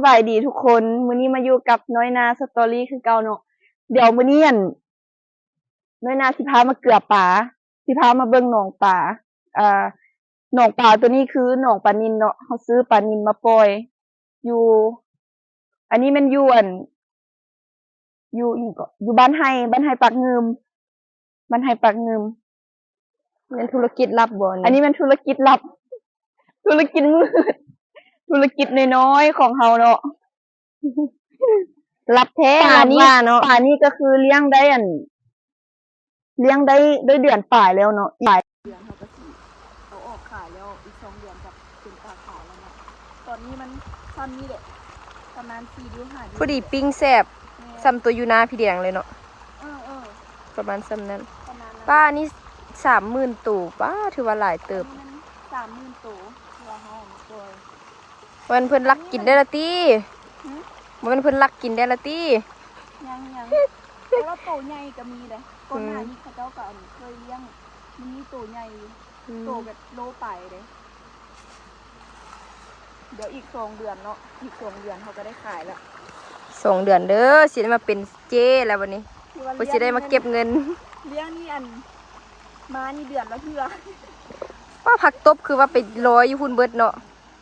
ສະບາຍດີທຸກຄົນ, ມື້ນີ້ມາຢູ່ກັບນ້ອຍນາສະຕໍຣີຄືເກົ່າເນາະ. ດຽວມື້ນີ້ ອັນ ນ້ອຍນາຊິພາມາເກືອປາ, ຊິພາມາເບິ່ງໜອງປາ. ເອີ ໜອງປາໂຕນີ້ຄືໜອງປານິນເນາະ, ເຮົາຊື້ປານິນມາປ່ອຍຢູ່ ອັນນີ້ແມ່ນຢູ່ ອັນ ຢູ່ອີ່ຫຍັງເກາະ ຢູ່ບ້ານໄຮ່ ບ້ານໄຮ່ປາກງື່ມ ບ້ານໄຮ່ປາກງື່ມ. ແມ່ນທຸລະກິດລັບບໍ່ ອັນນີ້? ອັນນີ້ແມ່ນທຸລະກິດລັບ ທຸລະກິດມືດ ທຸລະກິດນ້ອຍໆຂອງເຮົາເນາະ. ລັບແທ້ ປານີ້ ລັບວ່າເນາະ. ປານີ້ກໍຄືລ້ຽງໄດ້ ອັນ ລ້ຽງໄດ້ ໄດ້ເດືອນປາຍແລ້ວເນາະ ອີກຫຼາຍເດືອນເຮົາກໍຊິເອົາອອກຂາຍແລ້ວ, ອີກສອງເດືອນກໍເປັນຕາຂາຍແລ້ວເນາະ. ຕອນນີ້ມັນຊ່ຳນີ້ແຫຼະ ປະມານສີ່ເດືອນ ຫ້າເດືອນ ພໍດີປີ້ງແຊບ. ແມ່ນ ຊ່ຳໂຕຢູ່ນາພີ່ແດງເລີຍເນາະ. ເອີໆ ປະມານຊ່ຳນັ້ນ ປະມານນັ້ນ. ປານີ້ສາມໝື່ນໂຕ ປາ ຖືວ່າຫຼາຍເຕີບ. ອັນນີ້ມັນສາມໝື່ນໂຕ ທີ່ວ່າເຮົາເອົາມາປ່ອຍ. ບໍ່ແມ່ນເພິ່ນລັກກິນໄດ້ລະຕິ? ຫື? ບໍ່ແມ່ນເພິ່ນລັກກິນໄດ້ລະຕິ? ຍັງໆ ແຕ່ວ່າໂຕໃຫຍ່ກໍມີເດ້. ກ່ອນໜ້ານີ້ເຂົາເຈົ້າກໍ ອັນ ເຄີຍລ້ຽງ ມັນມີໂຕໃຫຍ່ຢູ່ ອືມ ໂຕແບບໂລປາຍເດ້. ດຽວອີກສອງເດືອນເນາະ, ອີກສອງເດືອນເຮົາກໍໄດ້ຂາຍລະ. ສອງເດືອນເດີ ຊິໄດ້ມາເປັນເຈ້ແລ້ວບັດນີ້, ວ່າຊິໄດ້ມາເກັບເງິນ. ລ້ຽງນີ້ ອັນ ມານີ້ເດືອນລະເທື່ອ. ປ້າ ຜັກຕົບຄືວ່າໄປລອຍຢູ່ພຸ້ນເບິດເນາະ.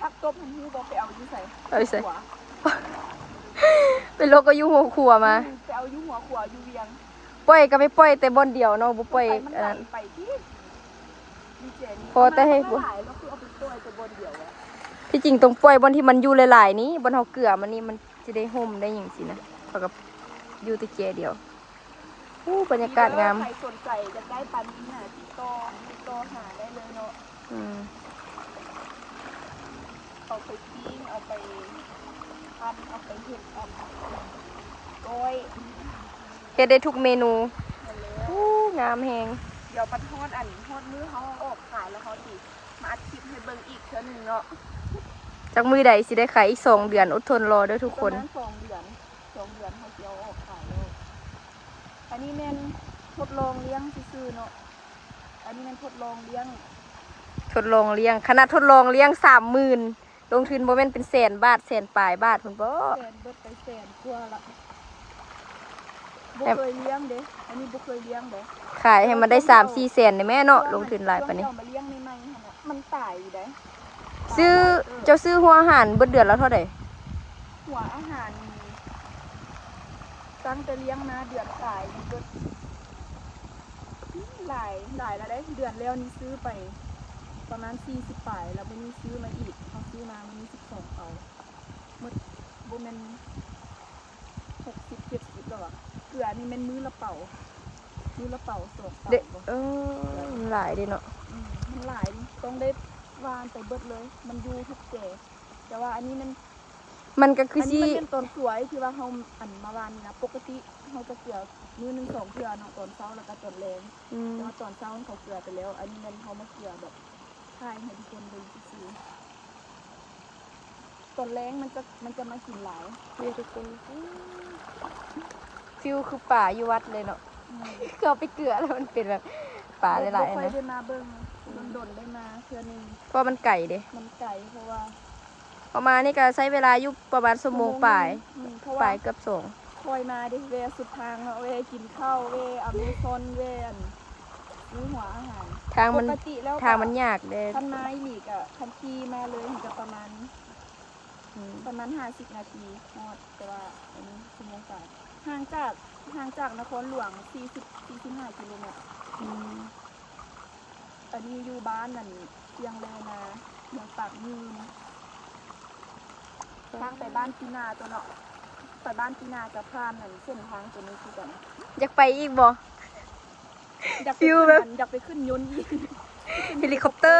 ຜັກຕົບຫັ້ນຮູ້ບໍ່ ໄປເອົາຢູ່ໃສ? ເອົາຢູ່ໃສ? ຫົວ ໄປລົກເອົາຢູ່ຫົວຂົວມາ. ອືມ ໄປເອົາຢູ່ຫົວຂົວຢູ່ວຽງ. ປ່ອຍກໍໄປປ່ອຍແຕ່ບ່ອນດຽວເນາະ, ບໍ່ປ່ອຍ ໄປມັນ ອັນ ໄກ ໄປຕິ ພໍແຕ່ໃຫ້ ເອົາມາຫຼາຍໆ ແລ້ວຄືເອົາໄປປ່ອຍແຕ່ບ່ອນດຽວ. ທີ່ຈິງຕ້ອງປ່ອຍບ່ອນທີ່ມັນຢູ່ຫຼາຍໆນີ້, ບ່ອນເຮົາເກືອມັນນີ້ ມັນຊິໄດ້ຮົ່ມໄດ້ຫຍັງຊີ້ນະ. ເຂົາກໍຢູ່ແຕ່ແຈດຽວ. ໂອ້ ບັນຍາກາດງາມ. ໃຜສົນໃຈຢາກໄດ້ປານິນນະ ຕິດຕໍ່ ຕິດຕໍ່ຫາໄດ້ເລີຍເນາະ. ອືມ ເອົາໄປປີ້ງ ເອົາໄປພັນ ເອົາໄປເຮັດ ເອົາໄປກ້ອຍ ເຮັດໄດ້ທຸກເມນູ. ໂອ້ ງາມແຮງ. ດຽວບັດຮອດ ອັນ ຮອດມື້ເຮົາເອົາອອກຂາຍແລ້ວ ເຮົາຊິມາອັດຄລິບໃຫ້ເບິ່ງອີກເທື່ອໜຶ່ງເນາະ. ຈັກມື້ໃດຊິໄດ້ຂາຍ? ອີກສອງເດືອນ, ອົດທົນລໍເດີທຸກຄົນ. ປະມານສອງເດືອນ, ສອງເດືອນເຮົາຊິເອົາອອກຂາຍແລ້ວ. ອັນນີ້ແມ່ນທົດລອງລ້ຽງຊື່ໆເນາະ. ອັນນີ້ແມ່ນທົດລອງລ້ຽງ. ທົດລອງລ້ຽງ, ຂະໜາດທົດລອງລ້ຽງສາມໝື່ນ, ລົງທຶນບໍ່ແມ່ນເປັນແສນບາດ, ແສນປາຍບາດພຸ້ນບໍ? ແສນ ເບິດໄປແສນກວ່າລະ. ບໍ່ເຄີຍລ້ຽງເດ້, ອັນນີ້ບໍ່ເຄີຍລ້ຽງເດ້. ຂາຍໃຫ້ມັນໄດ້ສາມສີ່ແສນນີ້ແມ່ເນາະ, ລົງທຶນຫຼາຍປານນີ້. ເອົາມາລ້ຽງໃໝ່ໆຫັ້ນນະ ມັນຕາຍຢູ່ໃດ໋. ຊື້ ເຈົ້າຊື້ຫົວອາຫານເບິດເດືອນລະເທົ່າໃດ? ຫົວອາຫານນີ້ ຕັ້ງແຕ່ລ້ຽງມາເດືອນປາຍນີ້ເບິດ ຫຼາຍ ຫຼາຍລະເດ້. ເດືອນແລ້ວນີ້ຊື້ໄປປະມານສີ່ສິບປາຍ ລະມື້ນີ້ຊື້ມາອີກ, ເຮົາຊື້ມາມື້ນີ້ສິບສອງເປົາ ໝົດບໍ່ແມ່ນຫົກສິບເຈັດສິບແລ້ວຫວາ. ເກືອນີ້ແມ່ນມື້ລະເປົາ, ມື້ລະເປົາສອງເປົາ. ເອີ ມັນຫຼາຍເດ້ເນາະ. ອືມ ມັນຫຼາຍ ຕ້ອງໄດ້ຫວ່ານໄປເບິດເລີຍ, ມັນຢູ່ທຸກແຈ. ແຕ່ວ່າອັນນີ້ມັນ ມັນກໍຄືຊິ ອັນນີ້ມັນແມ່ນຕອນສວຍທີ່ວ່າເຮົາ ອັນ ມາຫວ່ານນີ້ນະ. ປົກກະຕິເຮົາຈະເກືອມື້ໜຶ່ງສອງເທື່ອເນາະ, ຕອນເຊົ້າແລ້ວກໍຕອນແລງ. ອືມ ແຕ່ວ່າຕອນເຊົ້າເຂົາເກືອໄປແລ້ວ, ອັນນີ້ແມ່ນເຮົາມາເກືອແບບຖ່າຍໃຫ້ທຸກຄົນເບິ່ງຊື່ໆ. ຕອນແລງມັນຈະ ມັນຈະມາກິນຫຼາຍເດ້ທຸກຄົນ. ອືມ ຟີວຄືປາຢູ່ວັດເລີຍເນາະ. ອືມ ຄືເອົາໄປເກືອແລ້ວມັນເປັນແບບປາຫຼາຍໆ ບໍ່ຄ່ອຍໄດ້ມາເບິ່ງ ອືມ ດົນໆໄດ້ມາເທື່ອໜຶ່ງ ເພາະວ່າມັນໄກເດ້. ມັນໄກ ເພາະວ່າ ເຮົາມານີ້ກໍໃຊ້ເວລາຢູ່ປະມານຊົ່ວໂມງປາຍ ອືມ ເພາະວ່າ ປາຍເກືອບສອງ. ຄ່ອຍມາເດ້ ແວ່ສຸດທາງເນາະ, ແວ່ກິນເຂົ້າ ແວ່ອາເມຊອນ ແວ່ອັນ ຊື້ຫົວອາຫານ. ທາງມັນ ປົກກະຕິແລ້ວ ທາງມັນຍາກເດ້. ຄັນມາອີ່ຫຼີກໍ ຄັນຂີ່ມາເລີຍ ມັນກໍປະມານ ອືມ ປະມານຫ້າສິບນາທີຮອດ, ແຕ່ວ່າອັນນີ້ຊົ່ວໂມງປາຍ. ຫ່າງຈາກ ຫ່າງຈາກນະຄອນຫຼວງສີ່ສິບ ສີ່ສິບຫ້າກິໂລແມັດ. ອືມ ອັນນີ້ຢູ່ບ້ານນັ້ນ ຊຽງແລນາ ເມືອງປາກງື່ມ. ທາງໄປບ້ານປີນາຕົວເນາະ, ໄປບ້ານປີນາຈະຜ່ານນັ້ນ ເສັ້ນທາງຕົວນີ້ຄືກັນ. ຢາກໄປອີກບໍ່? ຢາກໄປ ຟີວແບບ ຂຶ້ນ ຢາກໄປຂຶ້ນຍົນອີກ ເຮລິຄອບເຕີ.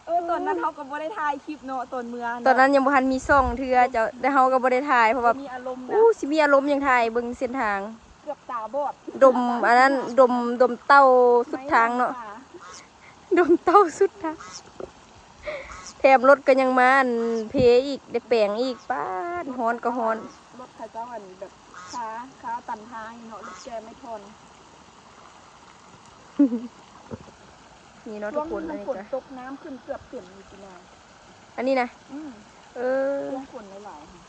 ເອີ ຕອນນັ້ນເຮົາກໍບໍ່ໄດ້ຖ່າຍຄລິບເນາະ ຕອນເມືອນະ. ຕອນນັ້ນຍັງບໍ່ທັນມີຊ່ອງເທື່ອເຈົ້າ, ແຕ່ເຮົາກໍບໍ່ໄດ້ຖ່າຍ ເພາະວ່າ ບໍ່ມີອາລົມນະ. ອູ້ ຊິມີອາລົມຫຍັງຖ່າຍເບິ່ງເສັ້ນທາງ. ເກືອບຕາບອດ. ດົມອັນນັ້ນ ດົມ ດົມເຕົ້າສຸດທາງເນາະ. ດົມເຕົ້າສຸດທາງ. ແຖມລົດກໍຍັງມາ ອັນ ເພອີກ ໄດ້ແປງອີກ. ປາດ ຮ້ອນກໍຮ້ອນ. ລົດເຂົາເຈົ້າ ອັນ ແບບ ຄາ ຄາຕັນທາງເນາະ, ລົດແກ່ໄມ່ຜ່ອນ. ນີ້ເນາະທຸກຄົນ. ຊ່ວງນີ້ມັນ ອັນນີ້ ຝົນ ກະ ຕົກ ນ້ຳຂຶ້ນເກືອບເຕັມຢູ່ປີນາ. ອັນນີ້ນະ? ອືມ ເອີ ຊ່ວງຝົນຫຼາຍໆ ຫັ້ນ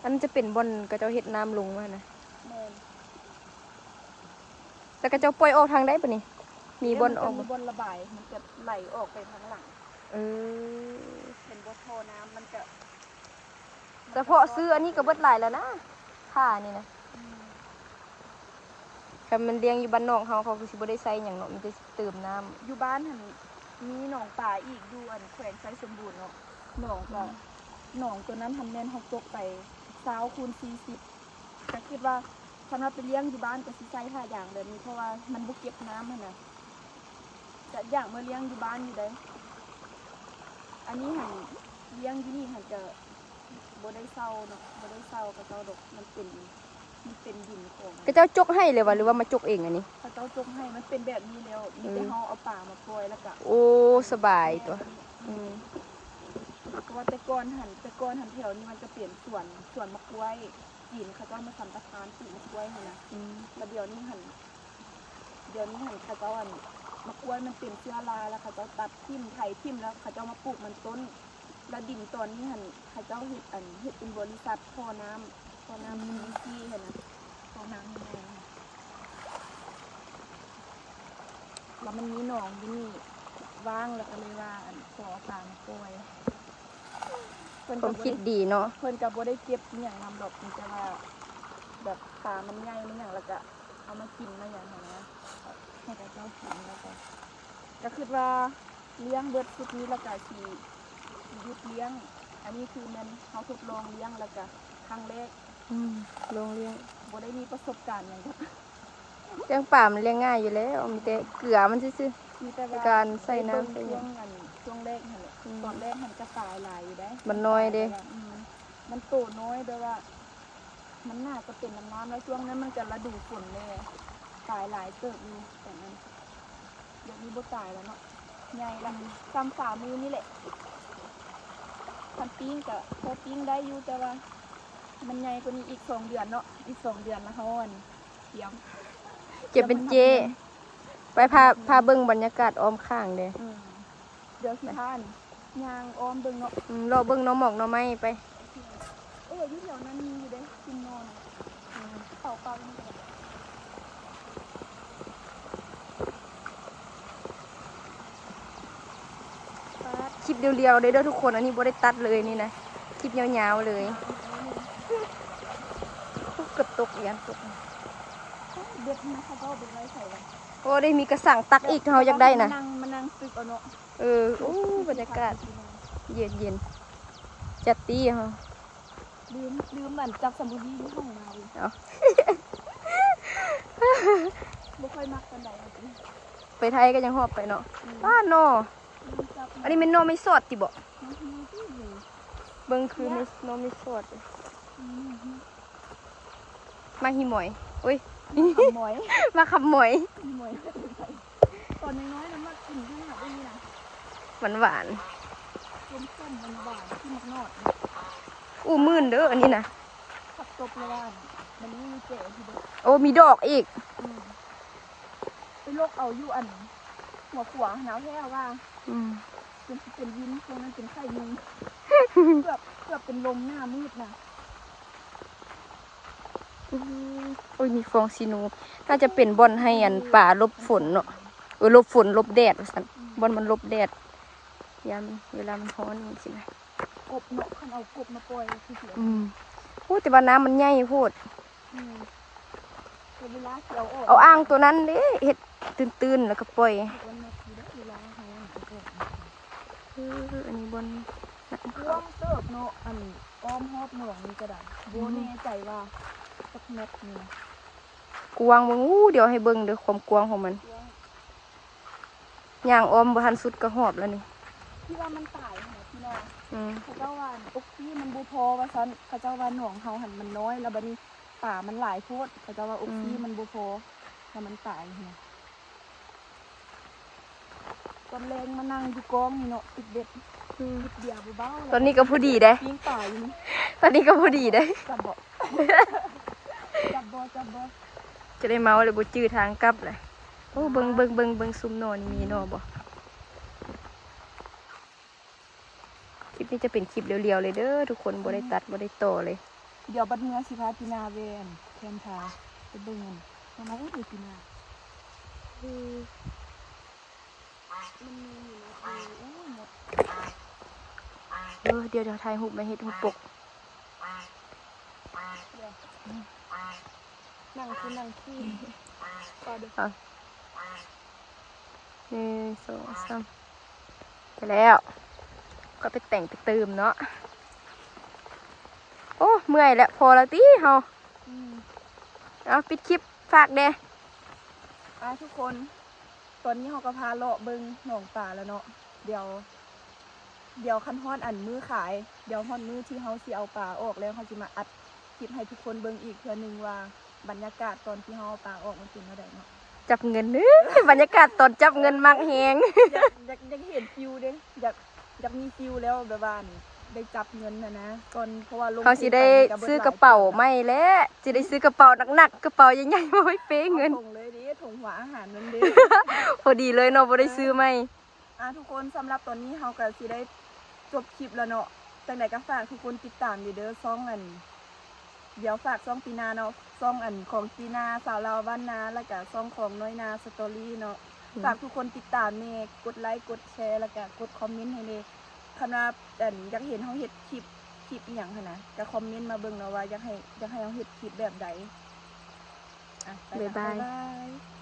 ອັນນັ້ນຈະເປັນບ່ອນເຂົາເຈົ້າເຮັດນ້ຳລົງມານະ. ແມ່ນ. ແລ້ວເຂົາເຈົ້າປ່ອຍອອກທາງໃດບາດນີ້? ມີບ່ອນອອກ ມັນຈະມີບ່ອນລະບາຍ ມັນຈະໄຫຼອອກໄປທາງຫຼັງ. ເອີ ເຫັນບໍ່ ທໍ່ນ້ຳມັນກະ ສະເພາະຊື້ອັນນີ້ກໍເບິດຫຼາຍແລ້ວນະ ຄ່ານີ້ນະ. ອືມ ຄັນມັນລ້ຽງຢູ່ບ້ານນອກເຮົາ ເຂົາກໍຊິບໍ່ໄດ້ໃຊ້ຫຍັງເນາະ ມີແຕ່ເຕີມນ້ຳ. ຢູ່ບ້ານຫັ້ນມີໜອງປາອີກ ຢູ່ອັນແຂວງໄຊສົມບູນເນາະ ໜອງກໍ ອືມ ໜອງໂຕນັ້ນຫັ້ນແມ່ນເຮົາຕົກໄປຊາວຄູນສີ່ສິບ ກໍຄິດວ່າຄັນວ່າໄປລ້ຽງຢູ່ບ້ານກໍຊິໃສ່ຜ້າຢາງແບບນີ້ ເພາະວ່າມັນບໍ່ເກັບນ້ຳຫັ້ນນະ. ກະຢາກມາລ້ຽງຢູ່ບ້ານຢູ່ໃດ. ອັນນີ້ຫັ້ນລ້ຽງຢູ່ນີ້ຫັ້ນກະບໍ່ໄດ້ເຊົ່າເນາະ ບໍ່ໄດ້ເຊົ່າເຂົາເຈົ້າດອກ ມັນເປັນ ມັນເປັນດິນຂອງ ເຂົາເຈົ້າຈົກໃຫ້ເລີຍຫວາ ຫຼືວ່າມາຈົກເອງອັນນີ້? ເຂົາເຈົ້າຈົກໃຫ້ ມັນເປັນແບບນີ້ແລ້ວ ມີແຕ່ ເອີ ເຮົາເອົາປາມາປ່ອຍແລ້ວກະ ໂອ້ ສະບາຍຕົວະ. ແມ່ນ ອືມ ເພາະວ່າແຕ່ກ່ອນຫັ້ນ ແຕ່ກ່ອນຫັ້ນແຖວນີ້ມັນຈະເປັນສວນ ສວນໝາກກ້ວຍ ຈີນເຂົາເຈົ້າມາສຳປະທານປູກໝາກກ້ວຍຫັ້ນນະ. ອືມ ແລ້ວດຽວນີ້ຫັ້ນ ດຽວນີ້ຫັ້ນເຂົາເຈົ້າ ອັນ ໝາກກ້ວຍມັນເປັນເຊື້ອລາ ແລ້ວເຂົາເຈົ້າຕັດຖິ້ມ ໄຖຖິ້ມ ແລ້ວເຂົາເຈົ້າມາປູກມັນຕົ້ນ. ແລ້ວດິນຕອນນີ້ຫັ້ນເຂົາເຈົ້າເຮັດ ອັນ ເຮັດເປັນບໍລິສັດທໍ່ນ້ຳ ທໍ່ນ້ຳ ອືມ ພີວີຊີ ຫັ້ນນະ ທໍ່ນ້ຳໃຫຍ່ໆ. ແລ້ວມັນມີໜອງຢູ່ນີ້ວ່າງ ແລ້ວກໍເລີຍວ່າ ອັນ ຂໍເອົາປາມາປ່ອຍ. ເພິ່ນກໍ ຄວາມຄິດດີເນາະ ເພິ່ນກໍບໍ່ໄດ້ເກັບອີ່ຫຍັງນຳດອກ ມີແຕ່ວ່າແບບປາມັນໃຫຍ່ມັນຫຍັງ ແລ້ວກໍເອົາມາກິນມາຫຍັງຫັ້ນນະ ໃຫ້ເຂົາເຈົ້າກິນ. ແລ້ວກໍ ກໍຄິດວ່າລ້ຽງເບິດຊຸດນີ້ ແລ້ວກໍຊິ ຊິຢຸດລ້ຽງ. ອັນນີ້ຄືແມ່ນເຮົາທົດລອງລ້ຽງ ແລ້ວກໍຄັ້ງແລກ. ອືມ ລອງລ້ຽງ ບໍ່ໄດ້ມີປະສົບການຫຍັງ. ລ້ຽງປາມັນລ້ຽງງ່າຍຢູ່ແລ້ວ ມີແຕ່ເກືອມັນຊື່ໆ ມີແຕ່ວ່າ ການໃສ່ນ້ຳໃສ່ຫຍັງ. ຊ່ວງ ອັນ ຊ່ວງແລກຫັ້ນແຫຼະ ອືມ ຕອນແລກຫັ້ນກະຕາຍຫຼາຍຢູ່ເດ້ ມັນນ້ອຍເດ້. ອືມ ມັນໂຕນ້ອຍ ແບບວ່າມັນໜ້າຈະເປັນນ້ຳໆ ແລ້ວຊ່ວງນັ້ນມັນກະລະດູຝົນແດ່ ຕາຍຫຼາຍເຕີບຢູ່ຕອນນັ້ນ. ດຽວນີ້ບໍ່ຕາຍແລ້ວເນາະ ໃຫຍ່ລະ ອືມ ສ່ຳຝ່າມືນີ້ແຫຼະ. ຄັນປີ້ງກະພໍປີ້ງໄດ້ຢູ່ ແຕ່ວ່າມັນໃຫຍ່ກວ່ານີ້ອີກສອງເດືອນເນາະ ອີກສອງເດືອນລະເຮົາ ອັນ ກຽມ ກຽມເປັນເຈ້. ໄປພາ ພາເບິ່ງບັນຍາກາດອ້ອມຂ້າງເດ້. ອືມ ດຽວຊິພາ ໄປ ຍ່າງອ້ອມເບິ່ງເນາະ. ອືມ ເລາະເບິ່ງໜໍ່ໝອກໜໍ່ໄມ້ໄປ. ເອີ ຢູ່ແຖວນັ້ນມີຢູ່ເດ້ ກິນໜໍ່ນະ. ອືມ ເຂົາເປົ່ານີ້ກໍໄດ້. ຄລິບລຽວໆ ເດີ ເດີທຸກຄົນ ອັນນີ້ບໍ່ໄດ້ຕັດເລີຍນີ້ນະ ຄລິບຍາວໆ ເລີຍ. ໂອ້ ເກືອບຕົກ ຢ້ານຕົກ. ເບັດນະ ເຂົາເຈົ້າເອົາໄປໄວ້ໃສວະ? ໂອ້ ໄດ້ມີກະສັງຕັກອີກ ເຮົາຢາກໄດ້ນະ. ມານັ່ງ ມານັ່ງຕຶກເອົາເນາະ. ເອີ ໂອ້ ບັນຍາກາດເຢັນໆ ຈັດຕີເຮົາ. ລືມ ລືມອັນຈັບສຳລີຢູ່ຫ້ອງນ້ຳ. ເອົ້າ ບໍ່ຄ່ອຍມັກປານໃດ. ໄປໄທກໍຍັງຮອບໄປເນາະ. ອືມ ປ້າ ໜໍ່ ອັນນີ້ແມ່ນໜໍ່ໄມ້ສອດຕິບໍ? ເບິ່ງຄືແມ່ນໜໍ່ໄມ້ສອດ. ອືມ ໝາກຫິມອຍ ໂອ້ຍ ໝາກຂາມມອຍ ໝາກຂາມມອຍ. ຕອນນ້ອຍໆ ມັນມັກກິນຂະໜາດນີ້ນະ ຫວານໆ ສົ້ມໆ ຫວານໆ ຄືໝາກນອດ. ອູ້ ມື່ນເດີອັນນີ້ນະ ຜັກຕົບລະຫວ່າງ ມັນມີແຈທີ່ເດີ. ໂອ້ ມີດອກອີກ. ອືມ ໄປຫຼົກເອົາຢູ່ອັນຫົວຂົວນາວແທ້ວ່າ. ອືມ ຈົນຊິເປັນວິນ ຊ່ວງນັ້ນເປັນໄຂ້ຍຸງ ເກືອບ ເກືອບເປັນລົມໜ້າມືດນະ. ອືມ ໂອ້ຍ ມີຟອງສີນູ ໜ້າຈະເປັນບ່ອນໃຫ້ອັນປາຫຼົບຝົນເນາະ. ເອີ ຫຼົບຝົນ ຫຼົບແດດວ່າຊັ້ນ. ອືມ ບ່ອນມັນຫຼົບແດດ ຍາມເວລາມັນຮ້ອນຊີ້ນະ. ກົບເນາະ ຄັນເອົາກົບມາປ່ອຍຄືຊິ. ອືມ ໂອ້ ແຕ່ວ່ານ້ຳມັນໃຫຍ່ໂພດ. ອືມ ແຕ່ເວລາຊິເອົາອອກ ເອົາອ່າງໂຕນັ້ນເດ້ ເຮັດຕື້ນໆ ແລ້ວກໍປ່ອຍ. ເວລາເຮົາເອົາອອກ ເອີ ອັນນີ້ບ່ອນ ກວ້າງເຕີບເນາະ ອັນອ້ອມຮອບໜອງນີ້ກໍໄດ້ ບໍ່ແນ່ໃຈວ່າຈັກແມັດນີ້. ກວ້າງເບິ່ງ ອູ້ ດຽວໃຫ້ເບິ່ງເດີ ຄວາມກວ້າງຂອງມັນ. ກວ້າງ ຍ່າງອ້ອມບໍ່ທັນສຸດກໍຮອບແລ້ວນີ້ ທີ່ວ່າມັນຕາຍຫັ້ນນະພີ່ນ້ອງ. ອືມ ເຂົາເຈົ້າວ່າອັນອົກຊີມັນບໍ່ພໍວ່າຊັ້ນ ເຂົາເຈົ້າວ່າໜອງເຮົາຫັ້ນມັນນ້ອຍ ແລ້ວບັດນີ້ປາມັນຫຼາຍໂພດ ເຂົາເຈົ້າວ່າອົກຊີມັນບໍ່ພໍ ແລ້ວມັນຕາຍຫັ້ນນະ. ຕອນແລງມານັ່ງຢູ່ກ້ອງນີ້ເນາະ ຕິດເບັດ ອືມ ຕິດເບຍເບົາໆ. ຕອນນີ້ກໍພໍດີເດ້ ປີ້ງປາຢູ່ນີ້ ຕອນນີ້ກໍພໍດີເດ້. ຈັບບໍ່ ຈັບບໍ່ ຈັບບໍ່ ຈະໄດ້ເມົາແລ້ວບໍ່ຈື່ທາງກັບແຫຼະ. ໂອ້ ເບິ່ງ ເບິ່ງ ເບິ່ງ ເບິ່ງ ຊຸມໜໍ່ນີ້ມີໜໍ່ບໍ່? ອືມ ເ ຄລິບນີ້ຈະເປັນຄລິບລຽວໆເລີຍເດີທຸກຄົນ ບໍ່ໄດ້ຕັດ ບໍ່ໄດ້ຕໍ່ເລີຍ. ດຽວບັດເມືອຊິພາປີນາແວ່ນແຄມທາໄປເບິ່ງອັນ ມາມາ ໂອ້ຍ ປີນາ ມັນມີຢູ່ໃນ ໂອ້ຍ ໝົດ ເອີ ດຽວ ດຽວຖ່າຍຮູບມາເຮັດຮູບປົກ ນັ່ງຄືນັ່ງຂີ້ ຂໍເດີ ໜຶ່ງ ສອງ ສາມ ໄປແລ້ວ ກໍໄປແຕ່ງໄປຕື່ມເນາະ. ໂອ້ ເມື່ອຍແລ້ວ ພໍແລ້ວຕິເຮົາ ອືມ ເອົາ ປິດຄລິບ ຝາກແດ່ ອ່າ ທຸກຄົນ ຕອນນີ້ເຮົາກໍພາເລາະເບິ່ງໜອງປາແລ້ວເນາະ ດຽວ ດຽວຄັນຮອດອັນມື້ຂາຍ ດຽວຮອດມື້ທີ່ເຮົາຊິເອົາປາອອກແລ້ວ ເຮົາຊິມາອັດຄລິບໃຫ້ທຸກຄົນເບິ່ງອີກເທື່ອໜຶ່ງວ່າ ບັນຍາກາດຕອນທີ່ເຮົາເອົາປາອອກມັນເປັນແນວໃດເນາະ ຈັບເງິນ ເອີ ບັນຍາກາດຕອນຈັບເງິນມັກແຮງ ຢາກ ຢາກ ຢາກເຫັນຟີວເດ້ ຢາກ ຢາກມີຟີວແລ້ວ ແບບວ່າໄດ້ຈັບເງິນຫັ້ນນະ ກ່ອນ ເພາະວ່າລົງທຶນໄປມັນກໍເບິດຫຼາຍ ເຮົາຊິໄດ້ຊື້ກະເປົາໃໝ່ແຫຼະ ຊິໄດ້ຊື້ກະເປົາໜັກໆ ກະເປົາໃຫຍ່ໆ ໄວ້ເປເງິນ ເອົາຖົງເລີຍເດ້ ຖົງຫົວອາຫານນັ້ນເດ້ ພໍດີເລີຍເນາະ ບໍ່ໄດ້ຊື້ໃໝ່. ອ່າ ທຸກຄົນ ສຳລັບຕອນນີ້ເຮົາກໍຊິໄດ້ຈົບຄລິບແລ້ວເນາະ ຈັ່ງໃດກໍຝາກທຸກຄົນຕິດຕາມຢູ່ເດີ ຊ່ອງອັນ ດຽວຝາກຊ່ອງປີນາເນາະ ຊ່ອງອັນຂອງປີນາ ສາວລາວບ້ານນາ ແລ້ວກະຊ່ອງຂອງນ້ອຍນາສະຕໍຣີເນາະ ອືມ ຝາກທຸກຄົນຕິດຕາມແດ່ ກົດໄລ ກົດແຊ ແລ້ວກະກົດຄອມເມັນໃຫ້ແດ່ ຄັນວ່າອັນຢາກເຫັນເຮົາເຮັດຄລິບ ຄລິບອີ່ຫຍັງຫັ້ນນະ ກະຄອມເມັນມາເບິ່ງເນາະວ່າຢາກໃຫ້ ຢາກໃຫ້ເຮົາເຮັດຄລິບແບບໃດ ອ່ະ ບາຍບາຍ ບາຍບາຍ.